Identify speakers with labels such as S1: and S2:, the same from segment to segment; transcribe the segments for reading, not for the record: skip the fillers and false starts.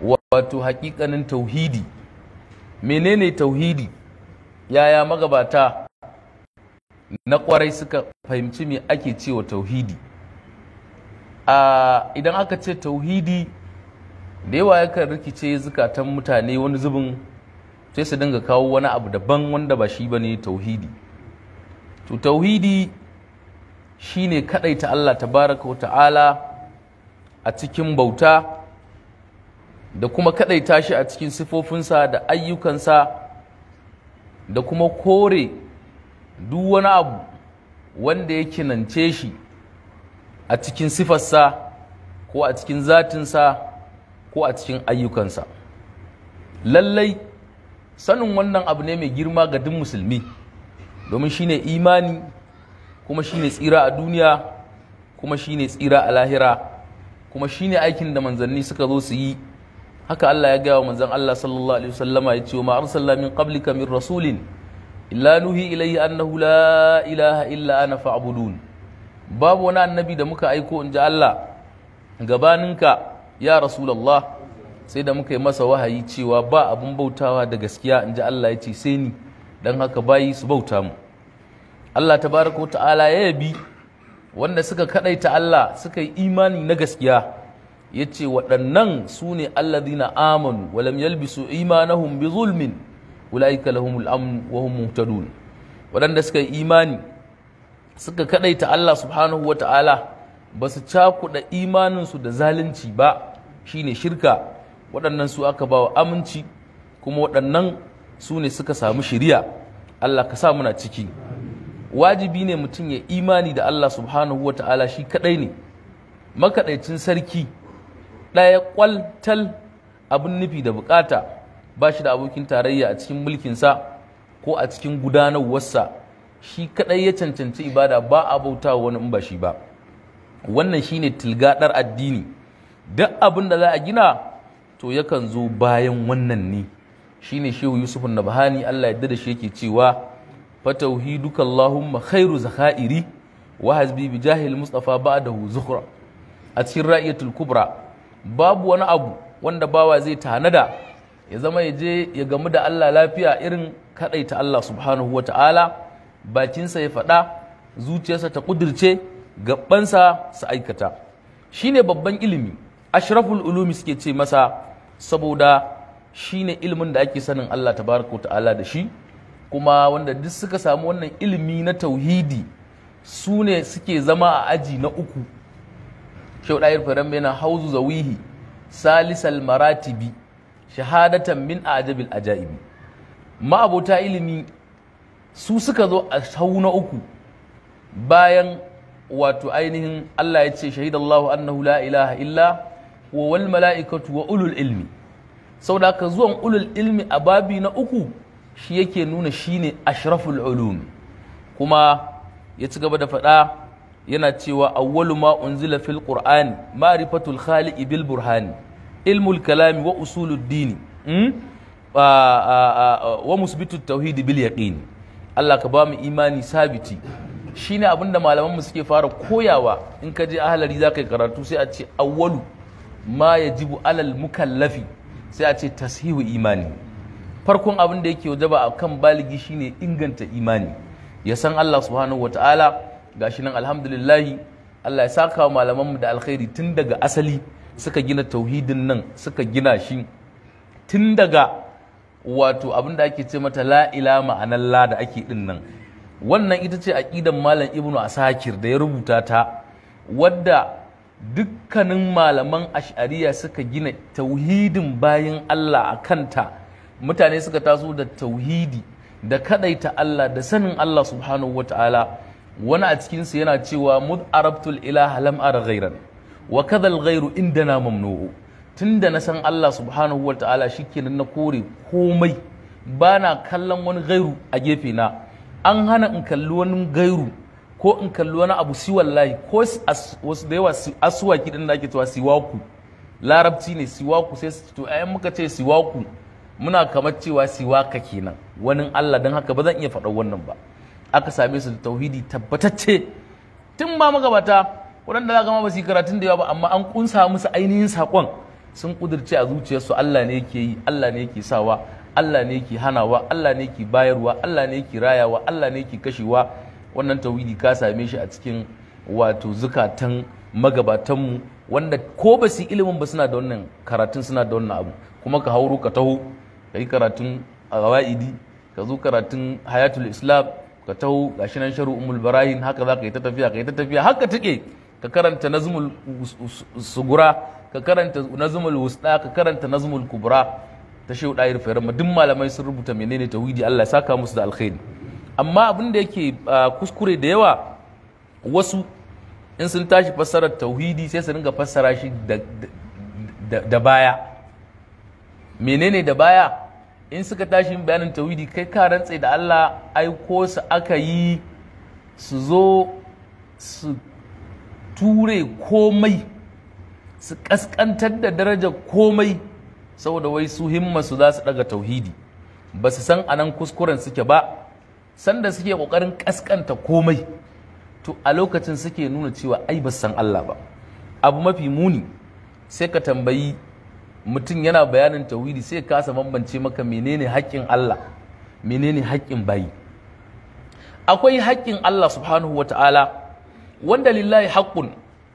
S1: Wato hakikanin tauhidi. Menene tauhidi? Yaya magabata na kwarai suka fahimci me ake cewa tauhidi? Idan aka ce tauhidi, da yawa yakan rikice zukatan mutane, wani zubin sai su dinga kawo wani abu daban wanda ba shi bane tauhidi. To tauhidi shine kadaita Allah tabaraka wa ta'ala a cikin bauta, da kuma kadaita shi a cikin sifofinsa da ayyukansa, da kuma kore duk wani abu wanda ya kinance shi a cikin sifarsa ko a cikin zatinsa ko a cikin ayyukansa. Lallai sanin wannan abu ne mai girma ga duk musulmi, domin shine imani, kuma shine tsira a duniya, kuma shine tsira a lahira, kuma shine aikin da manzanni suka zo su yi. Haka Allah ya gaya wa manzan Allah sallallahu alaihi wasallama, ya ce wa ma arsalna min qablika min rasulin illa nuhi ilayhi annahu la ilaha illa ana fa'budun. Babu wani annabi da muka aiko, in ji Allah, gabaninka ya Rasulullah, sai da muka yi masa wahayi cewa ba abun bautawa da gaskiya, in ji Allah ya ce, sai ni, don haka bayi su bauta mu. Allah tabaraka ta'ala ya yabi wanda suka kadaita Allah, suka yi imani na gaskiya, ya ce waɗannan su ne alladhina amanu wa lam yalbisu imanahum bi zulmin ulaika lahumul amn wa hum muhtadun. Waɗanda suka yi imani, suka kadaita Allah subhanahu wa ta'ala, ba su cakuɗa imaninsu da zalunci ba, shine shirka, waɗannan su aka ba wa aminci, kuma waɗannan su ne suka samu shiriya. Allah ka sa muna ciki. Wajibi ne mutum ya imani da Allah subhanahu wa ta'ala shi kaɗai ne makaɗaicin sarki, ɗaya ƙwaltal, abin nufi da bukata, ba shi da abokin tarayya a cikin mulkinsa ko a cikin gudanarwarsa. Shi kaɗai ya cancanci ibada, ba a bauta wani in ba shi ba. Wannan shine tilgadar addini. Duk abin da za a gina to yakan zo bayan wannan ne. Shine Shehu Yusuf Nabhani, Allah ya da shi, yake cewa fa tauhiduka Allahumma khairu zakhairi wa hasbi bi jahil Mustafa ba'dahu zukhra, a cikin Ra'iyatul Kubra. Babu wani abu wanda bawa zai tanada ya zama ya je ya gamu da Allah lafiya irin kadaita Allah subhanahu wata'ala, bakinsa ya faɗa, zuciyarsa ta kudirce, gabansa su aikata. Shine babban ilimi, ashraful ulumi suke ce masa, saboda shine ilimin da ake sanin Allah tabaraka ta'ala da shi. Kuma wanda duk suka samu wannan ilimi na tauhidi su ne suke zama a aji na uku. Shau Ɗayar Faran yana hauzu zawihi salisal maratibi shahadatan min ajabil ajaibi. Ma'abota ilimi su suka zo a sau na uku, bayan wato ainihin Allah ya ce shahidallahu annahu la ilaha illa wa wal mala'ikatu wa ulul ilmi. Saboda haka zuwan ulul ilmi a babi na uku shi yake nuna shine ashraful ulum. Kuma ya ci gaba da faɗa yana cewa awwalu ma unzila fil qur'ani ma'rifatul khaliqi bil burhani ilmul kalami wa usulud dini wa musbitut tauhid bil yaqin. Allah ka ba mu imani sabiti. Shine abinda malaman mu suke fara koyawa. In ka je ahlari za ka yi karatu, sai a ce awwalu ma yajibu alal mukallafi, sai a ce tashihu imani. Farkon abin da yake wajaba a kan baligi shine inganta imani, ya san Allah subhanahu wataala. Gashi nan alhamdulillah, Allah ya saka wa malaman mu da alkhairi, tun daga asali suka gina tauhidin nan, suka gina shi tun daga wato abin da ake ce mata la ila ma'anar la da ake din nan. Wannan ita ce aqidan Malam Ibnu Asakir da ya rubuta ta, wadda dukkanin malaman Ash'ariya suka gina tauhidin bayin Allah a kanta. Mutane suka taso da tauhidi da kadaita Allah da sanin Allah subhanahu wata'ala. Wani a cikinsu yana cewa mud arabtul ilaha lam ara ghairan wa kadhal ghairu indana mamnu'u. Tunda na san Allah subhanahu wata'ala shikenan na kore komai, bana kallon wani gairu a gefe na. An hana in kalli wani gairu ko in kalli wani abu si wallahi ko wasu da yawa asuwaki din da ake cewa siwaku, larabci ne siwaku, sai su to ayan muka ce siwaku muna kamar cewa siwaka kenan wani Allah, don haka ba zan iya faɗar wannan ba. Aka same su da tauhidi tabbatacce tun ba magabata, waɗanda za ma ba su yi karatun da yawa ba, amma an kunsa musu ainihin saƙon. Sun kudirce a zuciyarsu Allah ne yake yi, Allah ne yake sawa, Allah ne yake hanawa, Allah ne yake bayarwa, Allah ne yake rayawa, Allah ne yake kashewa. Wannan tauhidi ka same shi a cikin wato zukatan magabatanmu, wanda ko ba su ilimin ba suna da wannan karatun, suna da wannan abu. Kuma ka hauro ka taho ka yi karatun qawaidi, ka zo karatun hayatul islam, ka taho gashi nan sharu umul barahin, haka za ka yi ta tafiya, ka yi ta tafiya haka take, ka karanta nazmul sugura, ka karanta nazmul wusda, ka karanta nazmul kubra ta Shehu Dahir Fairama. Duk malamai sun rubuta menene tauhidi, Allah ya saka musu da alkhairi. Amma abin da yake kuskure da yawa, wasu in sun tashi fassarar tauhidi sai su ringa fassara shi da baya. Menene da baya? In suka tashi bayanin tauhidi, kai ka rantse da Allah aiko su aka yi su zo su ture komai, su kaskantar da darajar komai, saboda wai su himma su za su daga tauhidi. Ba su san anan kuskuren suke ba. Sanda suke kokarin kaskanta komai, to a lokacin suke nuna cewa ai ba san Allah ba. Abu mafi muni, sai ka tambayi mutum yana bayanin tauhidi sai kasa bambance maka menene haƙƙin Allah, menene haƙƙin bayi. Akwai haƙƙin Allah subhanahu wata'ala, wanda lillahi haqqun.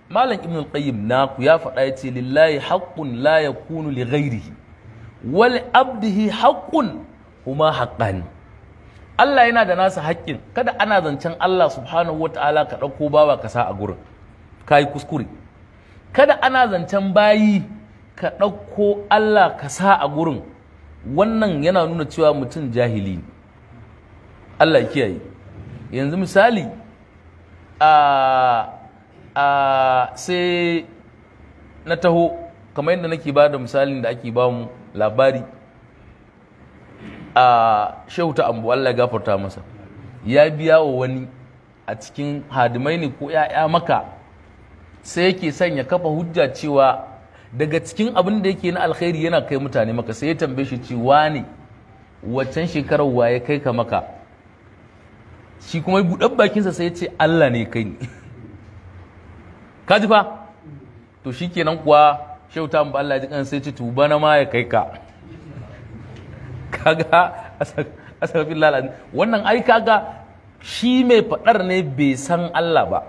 S1: Malam Ibn al-Qayyim naku ya faɗa, ya ce lillahi haqqun la yakunu li ghairihi wal abdihi haqqun huma haqqani. Allah yana da nasa haƙƙin. Kada ana zancen Allah subhanahu wata'ala ka ɗauko bawa ka sa a gurin, ka yi kuskure. Kada ana zancen bayi ka ɗauko Allah ka sa a gurin, wannan yana nuna cewa mutum jahili ne. Allah ya kiyaye. Yanzu misali sai na taho kamar yadda nake ba da misalin da ake ba mu labari, a Shehu ta Ambu, Allah ya gafarta masa, ya biya wa wani a cikin hadimai ne ko ya'ya maka, sai yake son ya kafa hujja cewa daga cikin abin da yake na alkhairi yana kai mutane maka. Sai ya tambaye shi cewa ne waccan shekarar waye kai ka maka? Shi kuma buɗan bakinsa sai ya ce Allah ne kai ni. Ka ji fa? To shikenan kuwa Shehu ta Ambu, Allah ya ji kan, sai ya ce to bana ma ya kai ka. Kaga asafillah, wannan ai kaga shi mai faɗar ne bai san Allah ba.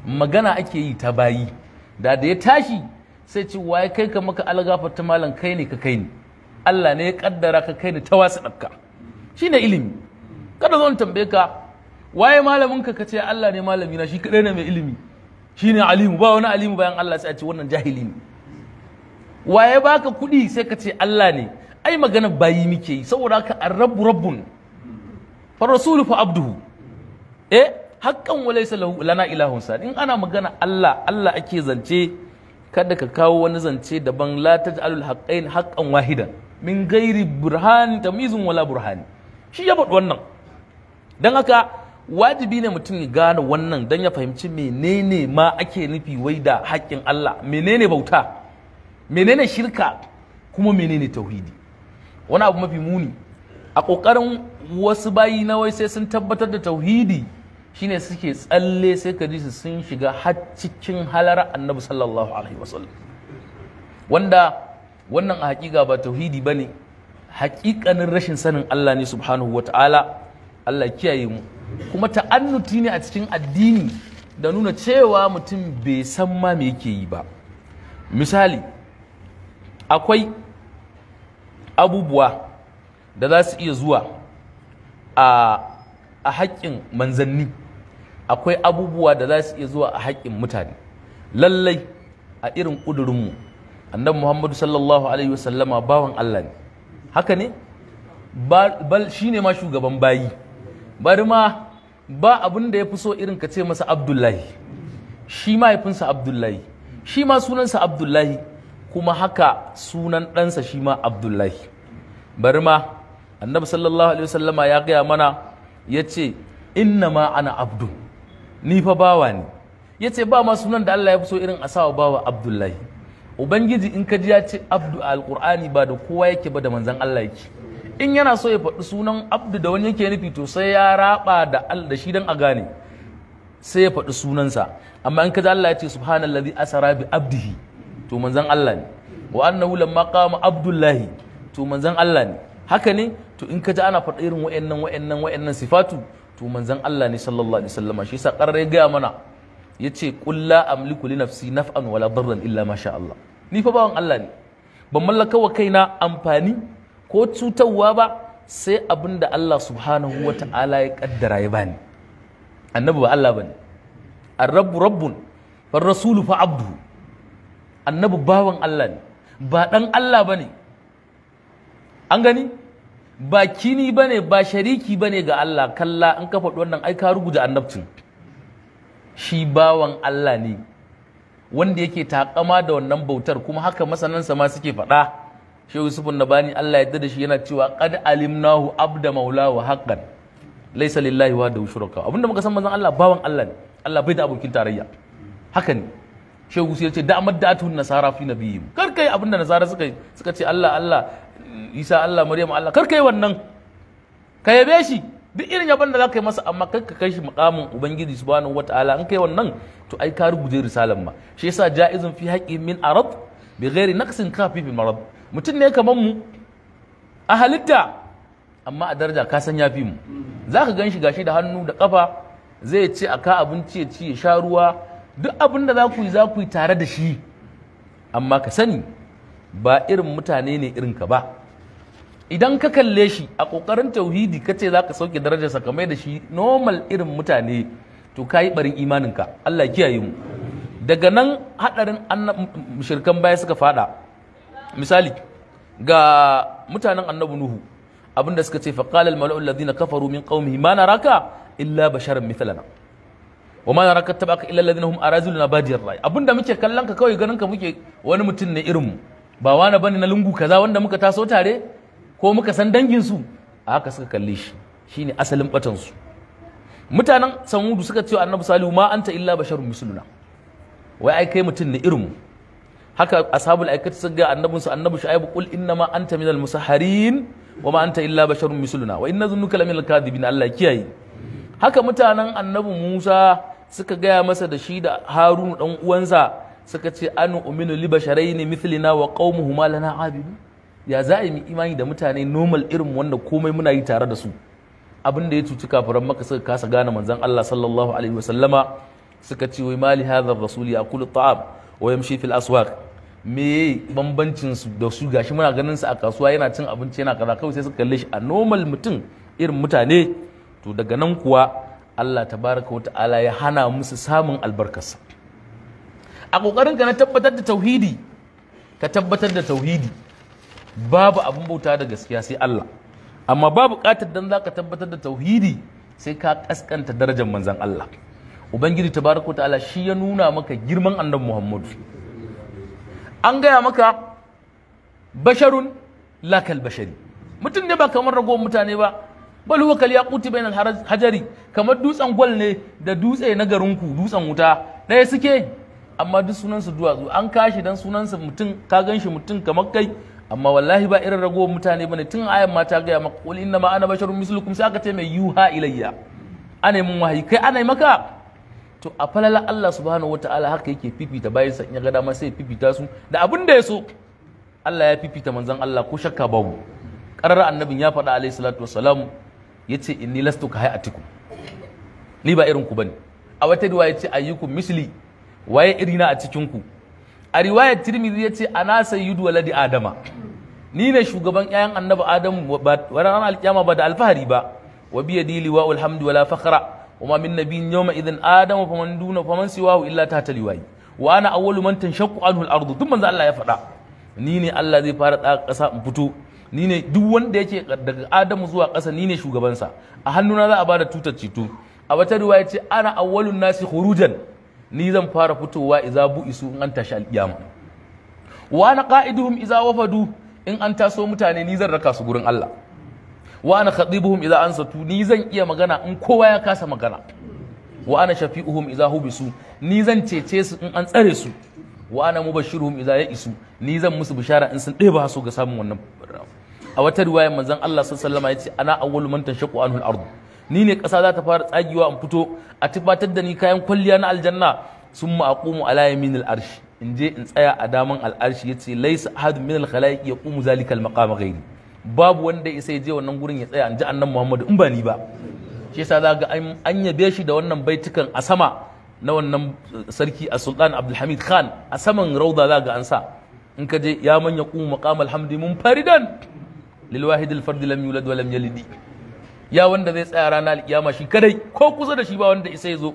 S1: Magana ake yi ta bayi. Da ya tashi sai ce waye kai ka maka? Algafar ta malam, kai ne ka kai ni, Allah ne ya kaddara ka kai ni ta wasu ɗakka. Shine ilimi. Kada zo in tambaye ka waye malamin ka, ka ce Allah ne malami na, shi kadai ne mai ilimi, shine alimu, ba wani alimu bayan Allah, sai a ce wannan jahili ne. Waye baka kuɗi? Sai ka ce Allah ne. Ai magana bayi muke yi, saboda haka ar-rabbu rabbun fa rasulu fa abduhu haqqan wa laysa lahu lana ilahun sa. In ana magana Allah, Allah ake zance, kada ka kawo wani zance daban. La taj'alul haqqain haqqan wahidan min ghairi burhan tamyizun wala burhani. Shi ya faɗi wannan. Dan haka wajibi ne mutum ya gane wannan dan ya fahimci menene ma ake nufi wai da haƙƙin Allah, menene bauta, menene shirka, kuma menene tauhidi. Wani abu mafi muni a ƙoƙarin wasu bayi na wai sai sun tabbatar da tauhidi shine suke tsalle sai ka ji su sun shiga har cikin halar Annabi sallallahu alaihi wasallam, wanda wannan a hakika ba tauhidi bane, hakikanin rashin sanin Allah ne subhanahu wataala. Allah kiyaye mu. Kuma ta'annuti ne a cikin addini da nuna cewa mutum bai san ma me yake yi ba. Misali, akwai abubuwa da za su iya zuwa a haƙƙin manzanni, akwai abubuwa da za su iya zuwa a haƙƙin mutane. Lallai a irin ƙudurinmu, Annabi Muhammadu sallallahu alaihi wasallama bawan Allah ne, haka ne, bal shi ne ma shugaban bayi. Bari ma ba abin da ya fi so irin ka ce masa Abdullahi, shi mahaifinsa Abdullahi, shi ma sunansa Abdullahi, kuma haka sunan ɗansa shi ma Abdullahi. Bari ma Annabi sallallahu alaihi wasallama ya gaya mana, ya ce inna ma ana abdu, ni fa bawa ne. Ya ce ba ma sunan da Allah ya fi so irin a sawa bawa Abdullahi. Ubangiji in ka ji ya ce abdu a Alƙur'ani ba da kowa yake ba, da manzan Allah yake. In yana so ya faɗi sunan abdu da wani yake nufi, to sai ya raba da da shi dan a gane, sai ya faɗi sunansa. Amma in ka ji Allah ya ce subhanallazi asara bi abdihi, to manzan Allah ne. Wa annahu lamma qama Abdullahi, to manzon Allah ne. Haka ne. To in ka ji ana faɗa irin wa'annan wa'annan wa'annan sifatu, to manzon Allah ne sallallahu alaihi wasallama. Shi yasa ƙarar ya gaya mana, yace qul la amliku li nafsi naf'an wala darran illa ma sha Allah. Ni fa bawan Allah ne, ban mallaka wa kaina amfani ko cutarwa ba sai abinda Allah subhanahu wata'ala ya kaddara ya bani. Annabi ba Allah bane. Ar-rabbu rabbun far rasulu fa abduhu. Annabi bawan Allah ne, ba dan Allah bane. An gani? Ba kini bane, ba shariki bane ga Allah. Kalla, in ka faɗi wannan ai ka ruguza annabcin. Shi bawan Allah ne wanda yake takama da wannan bautar, kuma haka masanansa ma suke faɗa. Shehu Yusuf Nabani Allah ya yarda da shi yana cewa qad alimnahu abda maulahu haqqan laysa lillahi wa da shuraka. Abinda muka san manzon Allah bawan Allah ne, Allah bai da abokin tarayya. Haka ne. Shehu Yusuf ya ce da amaddatu nasara fi nabiyyin. Kar kai abinda nasara suka ce Allah Allah, Isa Allah, Maryam Allah. Kar kai wannan, ka yabe shi duk irin yaban da zaka yi masa, amma kar ka kai shi muqamin Ubangiji subhanahu wataala. In kai wannan to ai ka ruguje risalan ma. Shi yasa jaizun fi haqqi min arad bi ghairi naqsin kafi bi marad. Mutum ne kaman mu a halitta, amma a daraja ka san yafi mu. Zaka gan shi gashi da hannu da kafa, zai ce a ka abinci ya ci, ya sha ruwa, duk abin da za ku yi za ku yi tare da shi. Amma ka sani ba irin mutane ne irin ka ba. Idan ka kalle shi a ƙoƙarin tauhidi ka ce za ka sauke darajarsa ka mai da shi normal irin mutane, to ka yi ɓarin imaninka. Allah kiyaye mu. Daga nan haɗarin mushrikan baya suka faɗa. Misali ga mutanen annabi Nuhu, abinda suka ce faqala al mala'u alladhina kafaru min qaumihi ma naraka illa basharan mithlana wa ma naraka tabaka illa alladhina hum araziluna badiyar rai. Abinda muke kallon ka kawai ganin ka muke wani mutum ne irin mu, ba wani bane na lungu kaza wanda muka taso tare ko muka san danginsu. A haka suka kalle shi, shine asalin batansu. Mutanen Samudu suka ce annabi Salihu ma anta illa basharun misluna, wai ai kai mutum ne irinmu. Haka ashabul aikati suka ga annabinsu annabi Shu'aibu qul inna ma anta minal musahharin wa ma anta illa basharun misluna wa inna dhunnuka laminal kadhibin. Allah kiyaye. Haka mutanen annabi Musa suka gaya masa da shi da Harun dan uwansa, suka ce anu uminu li basharaini mithlina wa qaumuhuma lana abidun. Ya za a yi imani da mutane normal irin wanda komai muna yi tare da su? Abin da ya cuci kafiran Maka suka kasa gane manzon Allah sallallahu alaihi wasallama, suka ce wai mali hadha ar-rasul ya'kulu at-ta'am wa yamshi fil aswaq. Me bambancin su da su? Gashi muna ganin su a kasuwa yana cin abinci yana kaza, kawai sai suka kalle shi a normal mutum irin mutane. To daga nan kuwa Allah tabaraka wa ta'ala ya hana musu samun albarkarsa. A kokarin ka na tabbatar da tauhidi, ka tabbatar da tauhidi, babu abin bauta da gaskiya sai Allah. Amma babu buƙatar dan zaka tabbatar da tauhidi sai ka kaskanta darajar manzon Allah. Ubangiji tabaraka ta'ala shi ya nuna maka girman annabi Muhammadu. An gaya maka basharun la kal bashari, mutum ne ba kamar ragowar mutane ba. Bal huwa kal yaquti bainal hajari, kamar dutsen gwal ne da dutse na garinku, dutsen wuta ɗaya suke, amma duk sunansu duwatsu. An kashi dan sunansa mutum, ka ganshi mutum kamar kai, amma wallahi ba irin ragowar mutane bane. Tun ayan ma ta gaya maka qul inna ma ana basharun mislukum, sai aka ce mai yuha ilayya, ana mun wahayi, kai ana maka. To a falala Allah subhanahu wataala haka yake fifita bayansa, in ya ga dama sai fifita su da abin da ya so. Allah ya fifita manzon Allah ko shakka babu. Qarar annabin ya faɗa alayhi salatu wassalam, yace inni lastu ka hayatikum, ni ba irin ku bane. A wata riwaya yace ayyukum misli, waye irina a cikin ku? A riwayar Tirmidhi yace ana sayyidu waladi adama, ni ne shugaban ƴaƴan annabi Adamu ranar alkiyama ba da alfahari ba. Wa bi yadi liwa'ul hamdu wala fakhra wa ma min nabiyyin yawma idhin adamu faman duna faman siwahu illa tahta liwa'i wa ana awwalu man tanshaqqu anhu al-ardu. Duk manzo Allah ya faɗa, ni ne Allah zai fara tsaka ƙasa in fito, ni ne duk wanda yake daga Adamu zuwa ƙasa ni ne shugabansa, a hannuna za a bada tutar ceto. A wata riwaya ce ana awwalun nasi khurujan, ni zan fara fitowa iza bu'isu in an tashi alƙiyama. Wa ana qa'iduhum iza wafadu, in an taso mutane ni zan raka su gurin Allah. Wa ana khatibuhum iza ansatu, ni zan iya magana in kowa ya kasa magana. Wa ana shafi'uhum iza hubisu, ni zan cece su in an tsare su. Wa ana mubashiruhum iza ya'isu, ni zan musu bishara in sun ɗeba su ga samun wannan. A wata riwaya manzon Allah sallallahu alaihi wasallam ya ce ana awwalu man tanshaqqu anhu al-ard, ni ne ƙasa za ta fara tsagewa in fito a tufatar da ni kayan kwalliya na aljanna. Summa aqumu ala yaminil arsh, In je in tsaya a daman al'arshi. Yace laysa ahadun min al-khalaiq yaqumu zalika al-maqam ghairi, babu wanda ya isa ya je wannan gurin ya tsaya in ji annabi Muhammadu in ba ni ba. Shi yasa za ga an yabe shi da wannan baitukan a sama na wannan sarki a Sultan Abdulhamid Khan, a saman rauda za ga an sa in ka je ya man yaqumu maqam alhamdi munfaridan lil wahid al fard lam yulad wa lam yalid, ya wanda zai tsaya ranar alkiyama shi kadai, ko kusa da shi ba wanda isa ya zo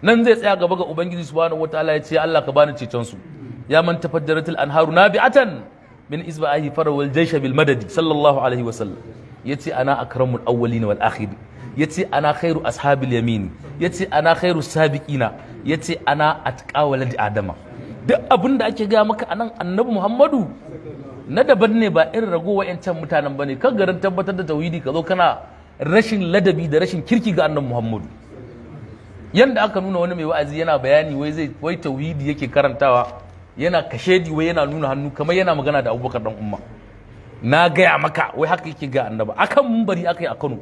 S1: nan, zai tsaya gaba ga Ubangiji subhanahu wataala ya ce Allah ka bani ceton su. Ya man tafajjaratil anharu nabi'atan min isba'ihi farawal jaysha bil madadi sallallahu alaihi wa sallam. Yace ana akramul awwalin wal akhirin, yace ana khairu ashabil yamin, yace ana khairu sabiqina, yace ana atqa waladi adama. Duk abin da ake gaya maka anan annabi Muhammadu na daban ne, ba irin rago wa'yancan mutanen bane. Kan garin tabbatar da tauhidi ka zo kana rashin ladabi da rashin kirki ga annabi Muhammadu. Yanda aka nuna wani mai wa'azi yana bayani wai zai wai tauhidi yake karantawa, yana kashedi wai yana nuna hannu kamar yana magana da Abubakar dan umma. Na gaya maka wai haka yake ga annaba akan munbari akai a Kano.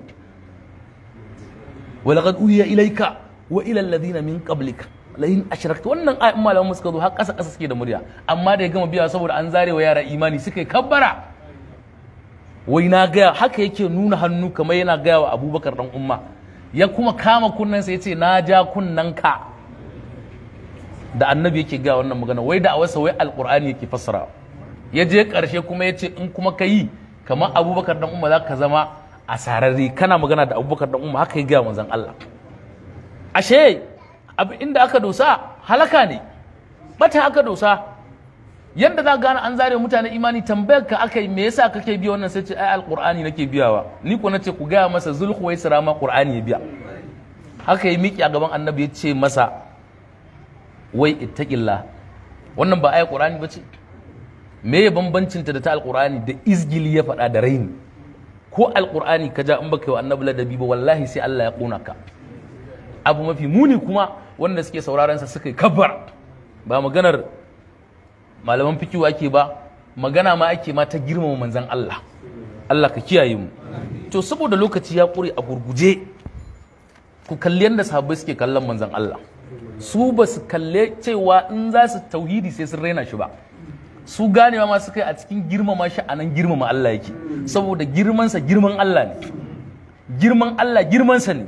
S1: Walaqad uhiya ilayka wa ila alladhina min qablika la in ashrakta. Wannan ayan malaman suka zo har kasa kasa suke da murya, amma da ya gama biya saboda an zare wa yara imani suka yi kabbara. Wai na gaya haka yake nuna hannu kamar yana gaya wa Abubakar dan umma. Ya kuma kama kunnensa ya ce na ja kunnenka. Da annabi yake gaya wannan magana, wai da a wasa wai alkur'ani yake fassara. Ya je karshe kuma ya ce in kuma ka yi kamar Abubakar dan umma za ka zama asararre, kana magana da Abubakar dan umma. Haka ya gaya manzon Allah. Ashe abu inda aka dosa halaka ne, bata aka dosa. Yanda za gane an zare mutane imani, tambayar ka aka yi me yasa kake biya wannan, sai ce ai alqur'ani nake biyawa. Ni ko nace ku gaya masa Zulkhuwaisira ma qur'ani ya biya. Haka yi miki a gaban annabi ya ce masa wai ittaqillah. Wannan ba ai qur'ani bace? Me ya bambancin ta da ta alqur'ani? Da izgili ya faɗa da raini. Ko alqur'ani ka ja in baka yi wa annabi ladabi ba, wallahi sai Allah ya kona ka. Abu mafi muni kuma wanda suke sauraron sa suka yi kabbar. Ba maganar malaman fikihu ake ba, magana ma ake ma ta girmama manzon Allah. Allah ka kiyaye mu. To saboda lokaci ya ƙure, a gurguje ku kalli yadda sahabbai suke kallon manzon Allah. Su ba su kalle cewa in za su tauhidi sai sun raina shi ba. Su ganewa ma suka yi a cikin girmama shi a nan girmama Allah yake, saboda girmansa girman Allah ne, girman Allah girmansa ne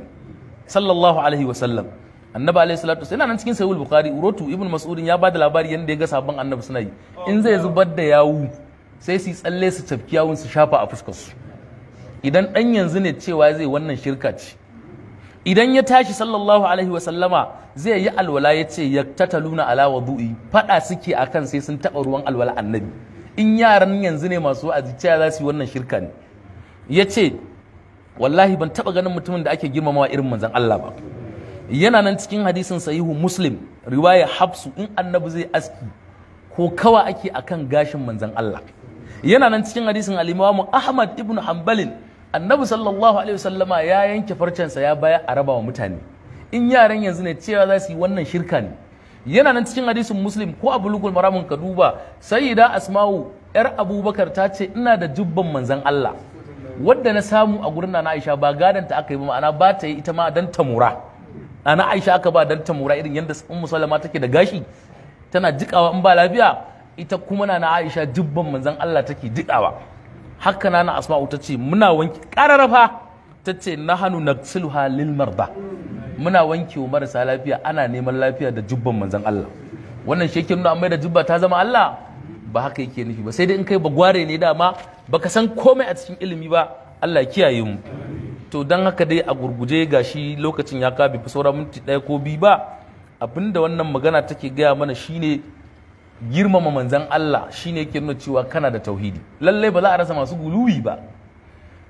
S1: sallallahu alaihi wasallam. Annabi alaihi salatu wasallam yana nan cikin Sahih Bukhari, urotu Ibn Mas'ud ya bada labari yanda ya ga sabon annabi suna yi. In zai zubar da yawu sai su tsalle su tafki yawun su shafa a fuskar su. Idan dan yanzu ne cewa zai wannan shirka ce. Idan ya tashi sallallahu alaihi wasallama zai yi alwala, ya ce yaktataluna ala wudu'i, fada suke akan sai sun taba ruwan alwala annabi. In yaran yanzu ne masu wa'azi cewa za su yi wannan shirka ne. Ya ce wallahi ban taba ganin mutumin da ake girmamawa irin manzon Allah ba. Yana nan cikin hadisin sahihu Muslim, riwaya Hafsu, in annabi zai aski ko kawa ake akan gashin manzon Allah. Yana nan cikin hadisin al-Imam Ahmad ibn Hanbalin, annabi sallallahu alaihi wasallama ya yanke farcensa ya baya a raba wa mutane. In yaran yanzu ne cewa za su yi wannan shirka ne. Yana nan cikin hadisin Muslim ko a Bulugul Maramin ka duba, Sayyida Asma'u yar Abubakar ta ce ina da jubban manzon Allah wadda na samu a gurin Nana Aisha, ba gadon ta aka yi ba, ma'ana ba ta yi ita ma dan tamura. Nana Aisha aka ba dan tamura, irin yadda Ummu Salama take da gashi tana jikawa in ba lafiya, ita kuma Nana Aisha jubban manzon Allah take jikawa. Haka Nana Asma'u ta ce muna wanki kararrafa, ta ce nahanu nagsiluha lil marda, muna wanke wa marasa lafiya, ana neman lafiya da jubban manzon Allah. Wannan shi yake nuna amma da jubba ta zama Allah ba haka yake nufi ba, sai dai in kai bagware ne dama baka san komai a cikin ilimi ba. Allah ya kiyaye mu. To don haka dai a gurguje gashi lokacin ya kabe fi saura minti 1 ko 2 ba. Abinda wannan magana take gaya mana shine girmama manzon Allah shine yake nuna cewa kana da tauhidi. Lallai ba za a rasa masu guluwi ba.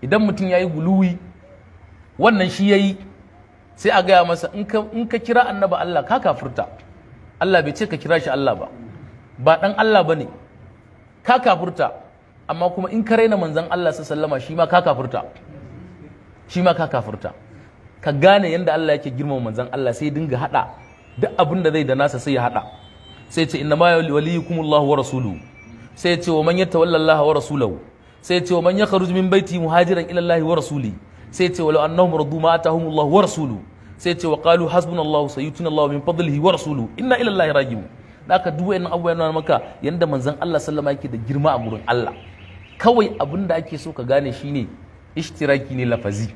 S1: Idan mutum yayi guluwi wannan shi yayi, sai a gaya masa in ka kira annabi Allah ka kafirta. Allah bai ce ka kira shi Allah ba, ba dan Allah bane, ka kafirta. Amma kuma in ka raina manzon Allah sallallahu alaihi wasallama shi ma ka kafirta, shi ma ka kafirta. Ka gane yanda Allah yake girmama manzon Allah, sai dinga hada duk abin da zai da nasa sai ya hada. Sai ce inna ma waliyukumullahu wa rasuluhu, sai ce wa man yatawalla Allah wa rasulahu, sai ce wa man yakhruj min baiti muhajiran ila Allah wa rasuli, sai ce walau annahum radu ma atahumullahu wa rasuluhu, sai ce wa qalu hasbunallahu sayutina Allahu min fadlihi wa rasuluhu inna ila Allahi raji'un. Da aka duk wayannan abubuwan nuna maka yanda manzon Allah sallama yake da girma a gurin Allah. Kawai abin da ake so ka gane shine ishtiraki ne lafazi.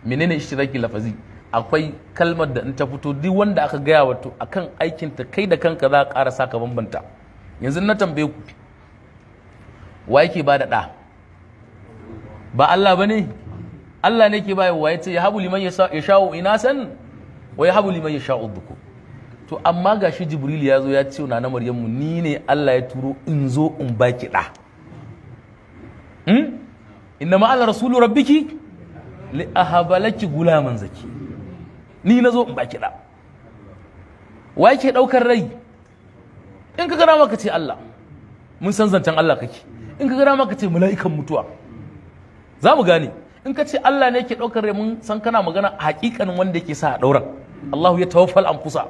S1: Menene ishtiraki lafazi? Akwai kalmar da in ta fito duk wanda aka gaya wato akan aikin ta kai da kanka za ka ƙara saka bambanta. Yanzu na tambaye ku, wa yake ba da ɗa? Ba Allah ba ne? Allah ne ke bayarwa, ya ce ya habu liman ya sha'u inasan wa ya habu liman ya sha'u dhukur. To amma gashi Jibril ya zo ya ce na Maryamu ni ne Allah ya turo in zo in baki ɗa. Inna ma ala rasulu rabbiki li ahabalaki gulaman zaki. Ni na zo in baki ɗa. Wa yake ɗaukar rai? In ka gana maka ce Allah, mun san zancen Allah kake. In ka gana maka ce mala'ikan mutuwa, za mu gane. In ka ce Allah ne yake ɗaukar rai, mun san kana magana hakikanin wanda yake sa a ɗauran. Allahu ya tawaffal anfusa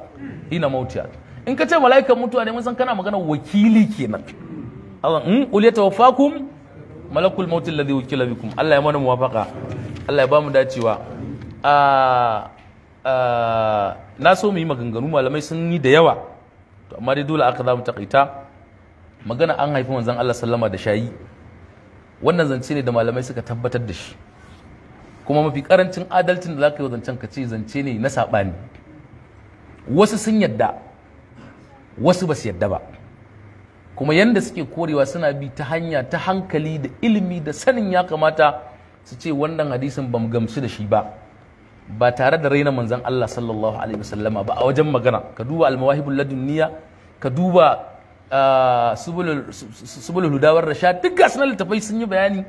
S1: hina mautiya. In ka ce mala'ikan mutuwa ne, mun san kana magana wakili kenan. Allah in qul yatawaffakum malakul maut alladhi wukila bikum. Allah ya mana muwafaqa, Allah ya ba mu dacewa. Na so mu yi maganganu, malamai sun yi da yawa, to amma dai dole aka za mu takaita. Magana an haifi manzon Allah sallama da shayi, wannan zance ne da malamai suka tabbatar da shi. Kuma mafi karancin adalcin da za ka yi zancen ka ce zance ne na saɓani. Wasu sun yadda, wasu ba su yadda ba. Kuma yanda suke korewa suna bi ta hanya ta hankali da ilimi da sanin ya kamata su ce wannan hadisin ba mu gamsu da shi ba, ba tare da raina manzon Allah sallallahu alaihi wasallama ba a wajen magana. Ka duba al-mawahibul ladunniya, ka duba subulul hudawar rashad, duk gasu na littafai sun yi bayani.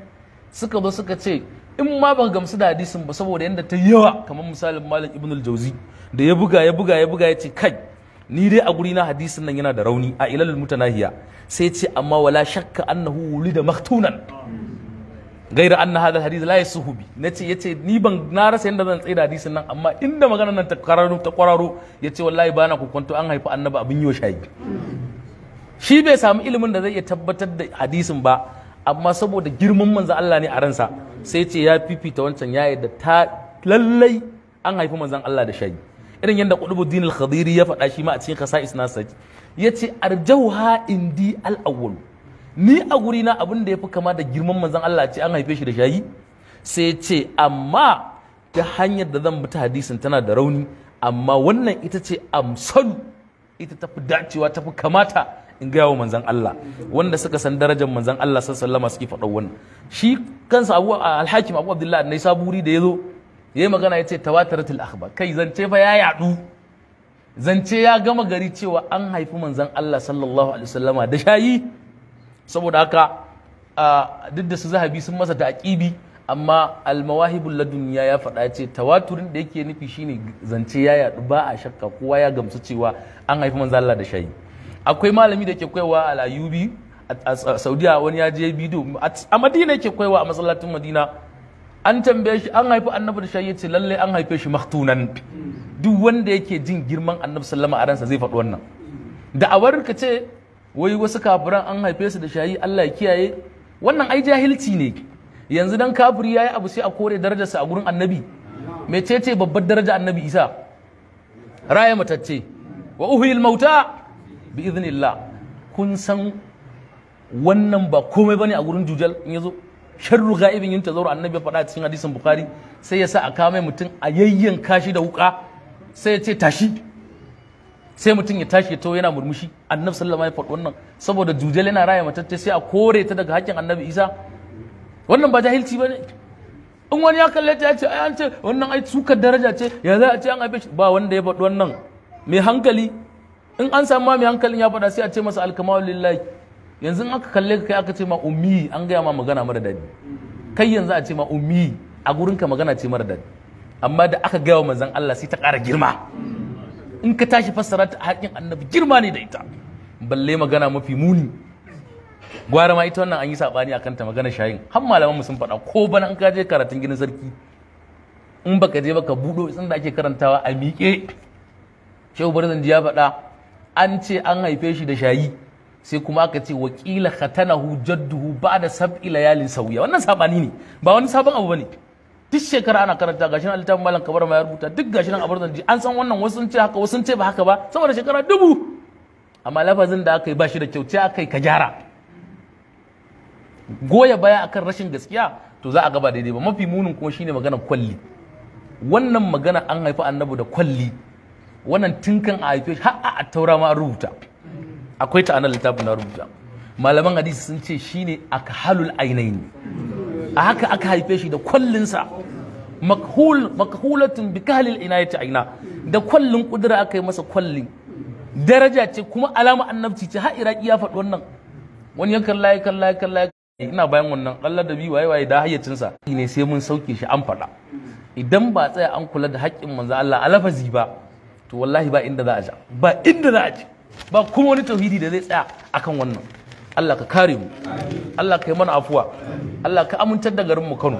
S1: Suka zo suka ce in ma ba gamsu da hadisin ba saboda yanda ta yawa, kamar misalin Malam Ibn al-Jauzi da ya buga ya buga ya buga ya ce kai ni dai a guri na hadisin nan yana da rauni a ilalul mutanahiya. Sai ce amma wala shakka annahu wulida maktunan gaira anna hadha alhadith la yasuhu bi. Nace yace ni ban na rasa yanda zan tsaya da hadisin nan, amma inda maganar nan ta kwararo ta kwararo, yace wallahi bana kokonto an haifi annabi abin yo shayi. Shi bai samu ilimin da zai iya tabbatar da hadisin ba, amma saboda girman manzon Allah ne a ransa sai ce ya fifita wancan, ya yadda ta lallai an haifi manzon Allah da shayi. Irin yadda Qutbuddin al-Khadiri ya faɗa shi ma a cikin Khasa'is nasa, yace arjauha indi al-awwal, ni a guri na abin da yafi kama da girman manzon Allah ce an haife shi da shayi. Sai ce amma ta hanyar da zan bi ta hadisin tana da rauni, amma wannan ita ce amsalu, ita tafi dacewa, tafi kamata in gaya wa manzon Allah. Wanda suka san darajar manzon Allah sallallahu alaihi wasallam suke faɗa wannan. Shi kansa Abu al-Hakim Abu Abdullah an-Naisaburi da yazo yayi magana yace tawataratul akhbar, kai zance fa ya yadu, zance ya gama gari cewa an haifi manzon Allah sallallahu alaihi wasallama da shayi. Saboda haka duk da su Zahabi sun masa ta'qibi, amma al-mawahibul ladunniya ya faɗa ce tawaturin da yake nufi shine zance ya yadu, ba a shakka, kowa ya gamsu cewa an haifi manzon Allah da shayi. Akwai malami da ke koyawa al-Ayubi a Saudiya, wani ya je bidiyo a Madina yake koyawa a masallacin Madina, an tambaye shi an haifi annabi da shayi, yace lalle an haife shi maktunan. Duk wanda yake jin girman annabi sallama a ransa zai faɗi wannan. Da'awar ka ce wai wasu kafiran an haife su da shayi, Allah ya kiyaye, wannan ai jahilci ne. Yanzu dan kafiri yayi abu sai a kore darajarsa a gurin annabi. Mecece babbar daraja annabi Isa? Raya matacce, wa uhyil mauta bi idhnillah. Kun san wannan ba komai bane a gurin jujal in yazo sharru ga'ibin yin tazaru. Annabi ya faɗa cikin hadisin Bukhari, sai ya sa a kame mutum a yayyanka shi da wuka, sai ya ce tashi, sai mutum ya tashi ya taho yana murmushi. Annabi sallallahu alaihi wasallam ya faɗi wannan saboda jujal yana raya matacce, sai a kore ta daga hakkin annabi Isa. Wannan ba jahilci bane. In wani ya kalle ta ya ce ai an ce wannan ai sukar daraja ce, ya za a ce an haife shi? Ba wanda ya faɗi wannan mai hankali. In an samu ma mai hankalin ya faɗa sai a ce masa alkamalu lillahi. Yanzu in aka kalle ka kai aka ce ma ummi, an gaya ma magana mara daɗi. Kai yanzu a ce ma ummi a gurinka magana ce mara daɗi, amma da aka gaya wa manzon Allah sai ta ƙara girma. In ka tashi fassara ta haƙin annabi girma ne da ita, balle magana mafi muni. Gwara ma ita wannan an yi saɓani akan ta, magana shayin har malaman mu sun faɗa. Ko bana in ka je karatun gidan sarki, in baka je baka buɗo inda ake karantawa a miƙe, Shehu Barzanji ya faɗa an ce an haife shi da shayi, sai kuma aka ce wakila khatanahu jadduhu ba'da sab'i layalin sawiya. Wannan sabani ne, ba wani sabon abu bane. Duk shekara ana karanta, gashi nan littafin Malam Kabar ma ya rubuta, duk gashi nan a Barzanji an san wannan, wasu sun ce haka, wasu sun ce ba haka ba, saboda shekara 1000. Amma lafazin da aka yi ba shi da kyau, ce aka yi ka gyara. Goya baya akan rashin gaskiya to za a gaba daidai ba. Mafi munin kuma shine magana kwalli. Wannan magana an haifi annabi da kwalli, wannan tun kan a haife shi har a taura ma an rubuta, akwai ta anan littafin na rubuta. Malaman hadisi sun ce shine akhalul ainaini, a haka aka haife shi da kwallinsa. Makhul makhulatun bi kahlil inayati aina, da kwallin kudura aka yi masa kwalli. Daraja ce kuma alama annabci ce. Har Iraki ya faɗi wannan. Wani ya kalla ya kalla ya kalla, ina bayan wannan Allah da bi waye waye da hayyacinsa ne, sai mun sauke shi an faɗa. Idan ba tsaya an kula da haƙƙin manzo Allah a lafazi ba, to wallahi ba inda za a ja, ba inda za a ji, ba kuma wani tauhidi da zai tsaya akan wannan. Allah ka kare mu, Allah ka yi mana afuwa, Allah ka amintar da garin mu Kano.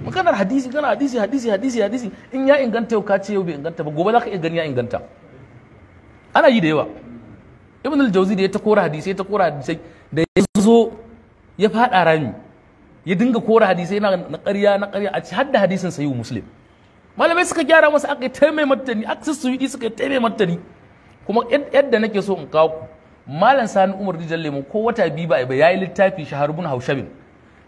S1: Maganar hadisi, kana hadisi hadisi hadisi hadisi, in ya inganta yau ka ce yau bai inganta ba, gobe za ka iya gani ya inganta. Ana yi da yawa. Ibn al-Jawzi da ya ta kora hadisai, ta kora hadisai, da ya zo ya fada rami, ya dinga kora hadisai na ƙarya na ƙarya, a ci hadda hadisin sahihu Muslim. Malamai suka gyara masa, aka yi mai martani, aka suyudi suka yi mai martani. Kuma yadda nake so in kawo ku, Malam Sani Umar Rijal Lemo ko wata biyu ba ba yayi littafi Shaharbun Haushabin,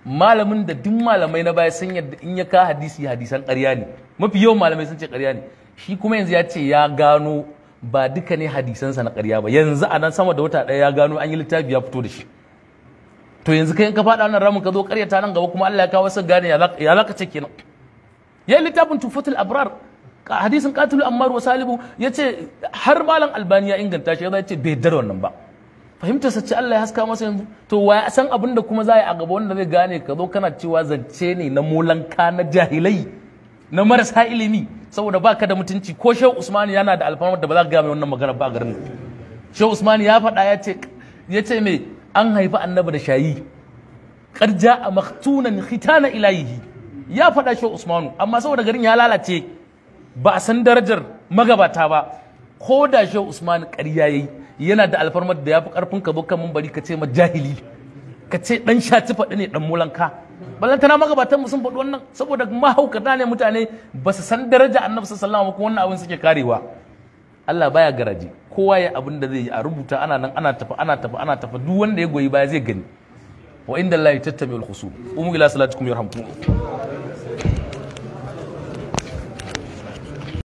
S1: malamin da duk malamai na baya sun yadda in ya ka hadisi hadisan ƙarya ne, mafi yawan malamai sun ce ƙarya ne. Shi kuma yanzu ya ce ya gano ba duka ne hadisansa na ƙarya ba. Yanzu a nan sama da wata ɗaya ya gano, an yi littafi ya fito da shi. To yanzu kai in ka faɗa wannan ramin ka zo ƙaryata nan gaba kuma Allah ya kawo wasu gane, ya za ka ce kenan? Ya yi littafin Tufatul Abrar, hadisin Qatil Ammar wa Salibu, ya ce har Malam Albani ya inganta shi, ya ce bai dar wannan ba. Fahimtar sa ce Allah ya haska masa yanzu. To wa ya san abin da kuma za a yi a gaba wanda zai gane? Ka zo kana cewa zance ne na molanka, na jahilai, na marasa ilimi, saboda baka da mutunci. Ko Shehu Usmani yana da alfarmar da ba za ka gaya mai wannan magana ba a garin. Shehu Usmani ya faɗa, ya ce me? An haifi annabi da shayi, qad ja'a maktunan khitana ilahihi, ya faɗa Shehu Usmanu. Amma saboda garin ya lalace, ba a san darajar magabata ba, ko da Shehu Usmanu ƙarya yayi, yana da alfarmar da ya fi ƙarfin ka zo kan bari ka ce ma jahili, ka ce dan shaci faɗi ne, dan molanka. Balantana magabatan mu sun faɗi wannan. Saboda mahaukata ne mutane, ba su san daraja annabi sallallahu alaihi wasallam, wannan abin suke karewa. Allah baya garaje, kowa ya abin da zai yi a rubuta, ana nan ana tafi ana tafi ana tafi, duk wanda ya goyi baya zai gani. Wa inda Allah tattami'ul khusum. Umu ila salatikum yarhamkum.